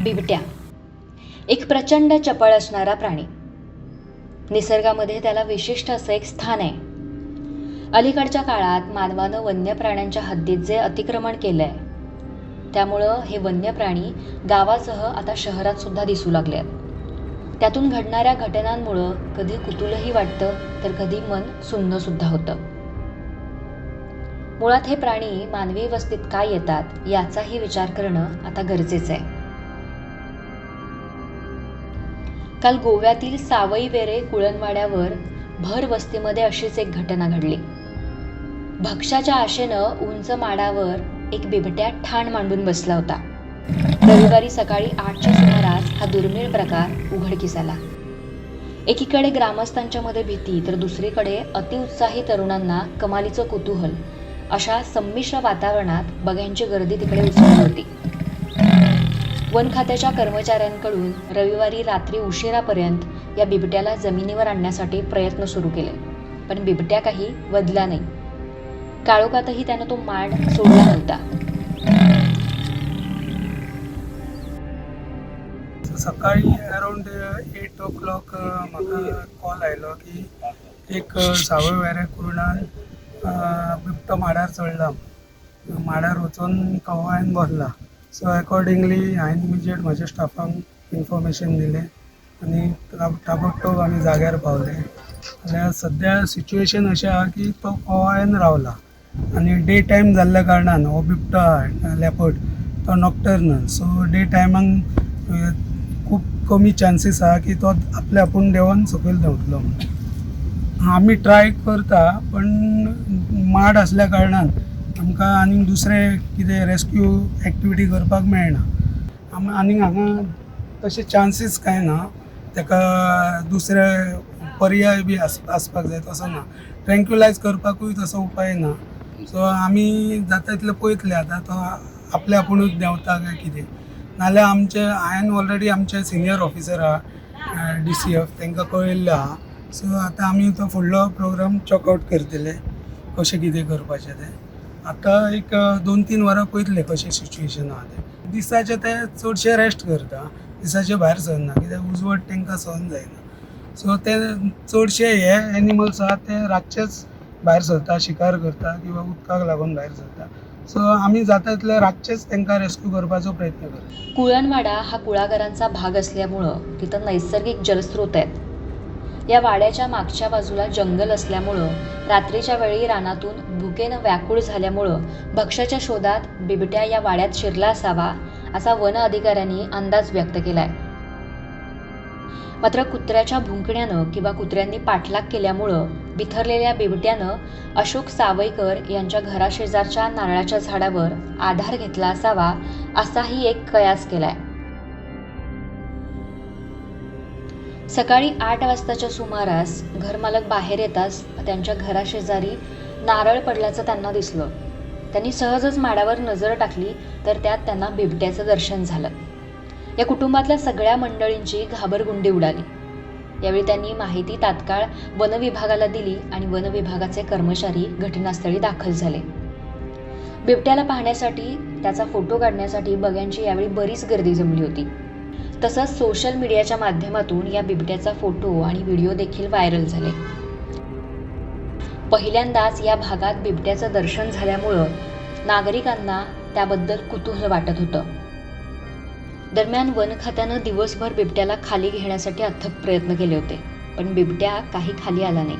बिबट्या एक प्रचंड चपळ असणारा प्राणी. निसर्गामध्ये त्याला विशिष्ट असं एक स्थान आहे. अलीकडच्या काळात मानवानं वन्य प्राण्यांच्या हद्दीत जे अतिक्रमण केलं आहे त्यामुळं हे वन्य प्राणी गावासह आता शहरात सुद्धा दिसू लागले आहेत. त्यातून घडणाऱ्या घटनांमुळं कधी कुतूहलही वाटतं तर कधी मन सुन्नसुद्धा होतं. मुळात हे प्राणी मानवी वस्तीत का येतात याचाही विचार करणं आता गरजेचं आहे. काल गोव्यातील सावईवेरे कुळणवाड्यावर भर वस्तीमध्ये अशीच एक घटना घडली. भक्ष्याच्या आशेनं उंच माडावर एक बिबट्या ठाण मांडून बसला होता. रविवारी सकाळी 8च्या सुमारास हा दुर्मिळ प्रकार उघडकीस आला. एकीकडे ग्रामस्थांच्या मध्ये भीती तर दुसरीकडे अतिउत्साही तरुणांना कमालीचं कुतूहल अशा संमिश्र वातावरणात बघ्यांची गर्दी तिकडे उसळली होती. वन खात्याच्या कर्मचाऱ्यांकडून रविवारी रात्री उशिरापर्यंत या बिबट्याला जमिनीवर आणण्यासाठी प्रयत्न सुरू केले, पण बिबट्या काही वदला नाही. काळोखातही त्यानं तो माड सोडला नव्हता. सकाळी अरावंड 8 o'clock म्हाका कॉल आयलो की एक सावयवेऱ्या कुर्णान बिबटो माडार चडला, माडार वचून कवायन बसला. सो अकॉर्डिंगली हांवें इमिजिएट म्हज्या स्टाफांक इन्फॉर्मेशन दिलें आनी ताबडतोब आमी जाग्यार पावले. जाल्यार सद्या सिच्युएशन अशें आहा की तो कवायन रावला आनी डे टायम जाल्ल्या कारणान हो बिबटो आहा लेपर्ड तो नॉक्टर्नल, सो डे टायमाक खूब कमी चान्सीस आहा की तो आपले आपूण देंवन सकयल देंवतलो म्हणून. आमी ट्राय करता पण माड आसल्या कारणान आमकां आनीक दुसरें कितें रेस्क्यू एक्टिविटी करपाक मेळना. आनीक हांगा तशे चान्सीस कांय ना, ताका दुसरे पर्याय बी आसपाक जाय तसो ना, ट्रँक्युलायज करपाकूय तसो उपाय ना. सो आमी जाता तितलें पळयतले आतां तो आपले आपुणूच देंवता काय कितें, नाल्यार आमचे हांवें ऑलरेडी आमचे सिनियर ऑफिसर आहा DCF तांकां कळयल्लें आहा. सो आतां आमी तो फुडलो प्रोग्राम चॉक आवट करतले कशें कितें करपाचें तें. आतां एक 2-3 वरां पळयतले कशें सिच्युएशन आहा तें. दिसाचे ते चडशे रेस्ट करता, दिसाचे भायर सरना कित्याक उजवड तांकां सहन जायना. सो ते चडशे हे एनिमल्स आहा ते रातचेच भायर सरता, शिकार करता किंवा उदकाक लागून भायर सरता. सो आमी जाता तितले रातचेच तांकां रेस्क्यू करपाचो प्रयत्न करता. कुळणवाडा हा कुळागरांचा भाग असल्यामुळं तिथं नैसर्गिक जलस्रोत आहेत. या वाड्याच्या मागच्या बाजूला जंगल असल्यामुळं रात्रीच्या वेळी रानातून भुकेनं व्याकुळ झाल्यामुळं भक्ष्याच्या शोधात बिबट्या या वाड्यात शिरला असावा असा वन अधिकाऱ्यांनी अंदाज व्यक्त केलाय. मात्र कुत्र्याच्या भुंकण्यानं किंवा कुत्र्यांनी पाठलाग केल्यामुळं बिथरलेल्या बिबट्यानं अशोक सावईकर यांच्या घराशेजारच्या नारळाच्या झाडावर आधार घेतला असावा असाही एक कयास केलाय. सकाळी 8 वाजताच्या सुमारास घरमालक बाहेर येताच त्यांच्या घराशेजारी नारळ पडल्याचं त्यांना दिसलं. त्यांनी सहजच माडावर नजर टाकली तर त्यात त्यांना बिबट्याचं दर्शन झालं. या कुटुंबातल्या सगळ्या मंडळींची घाबरगुंडी उडाली. यावेळी त्यांनी माहिती तात्काळ वनविभागाला दिली आणि वनविभागाचे कर्मचारी घटनास्थळी दाखल झाले. बिबट्याला पाहण्यासाठी, त्याचा फोटो काढण्यासाठी बघ्यांची यावेळी बरीच गर्दी जमली होती. तसंच सोशल मीडियाच्या माध्यमातून या बिबट्याचा फोटो आणि व्हिडिओ देखील व्हायरल झाले. पहिल्यांदाच या भागात बिबट्याचं दर्शन झाल्यामुळं नागरिकांना त्याबद्दल कुतूहल वाटत होतं. दरम्यान वन खात्यानं दिवसभर बिबट्याला खाली घेण्यासाठी अथक प्रयत्न केले होते, पण बिबट्या काही खाली आला नाही.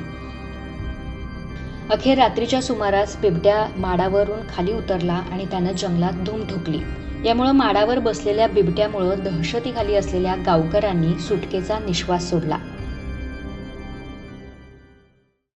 अखेर रात्रीच्या सुमारास बिबट्या माडावरून खाली उतरला आणि त्यानं जंगलात धूम ठोकली. यामुळं माडावर बसलेल्या बिबट्यामुळं दहशतीखाली असलेल्या गावकऱ्यांनी सुटकेचा निश्वास सोडला.